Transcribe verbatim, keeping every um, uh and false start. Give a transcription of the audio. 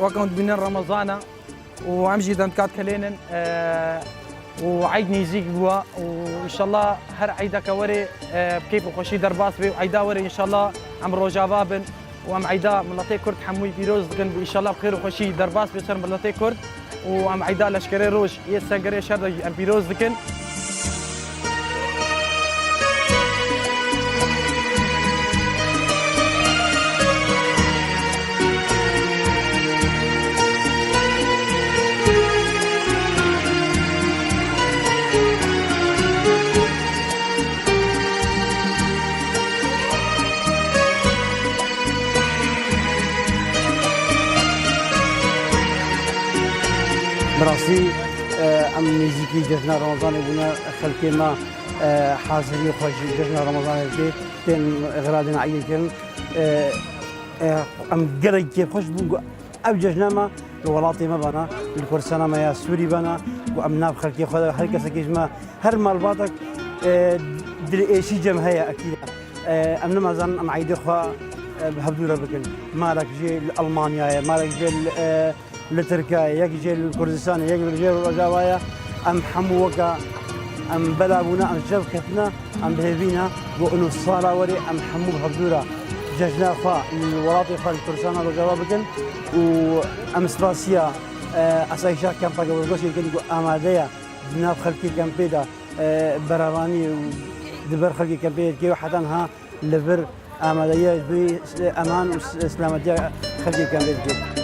Weke hûn dibînin Remezan e û em jî dendika dikelênin, e, û eyd nêzîk bûye û înşallah her eydeke werê, e, bi keyf û xweşî derbas bê û eyda werê înşallah em rojava bin û em eyda miletê Kurd hemûyî pîroz dikin û înşallah bi xêr û xweşî derbas bê ser miletê Kurd û em eyda leşkerê roj yê Sengerê Şer de jî em pîroz dikin. Bi rastî, e, em nêzîkî cejna Remezanê bûne, xelkê me, e, hazirî xwe ji cejna Remezanê dike, tên xiradên eydê kirin. E, e, em gelek kêfxweş bûn ku ev cejna me li welatê me bana, li Kurdistana me ya Sûrî bana, ku em nav xelkê xwe de her kesekî ji me, her malbatek, e, dilêşî cem heye ekî. E, em nimezanin em eydê xwe, e, bi hevdû re bikin. Malek jê li Almanyayê, malek jê li, e, li Tirkiyeyê, yek jê li Kurdistanê, yek jê li Rojavayê. Em hemû weke em bela bûne, em ji hev ketine, em bi hêvî ne. Ku ino sala werê em hemû bi hevdû re cejna xwe li welatê xwe li Kurdistana Rojava bikin û em spasiya, e, asayîşa kempeke Wurgoşê dikin ku amade ye di nav xelkê kempê de, e, beravanî û di ber xelkê kempê de dikê û heta niha li vir amadeya ji bo eman û s-, selametiya xelkê kempê dike.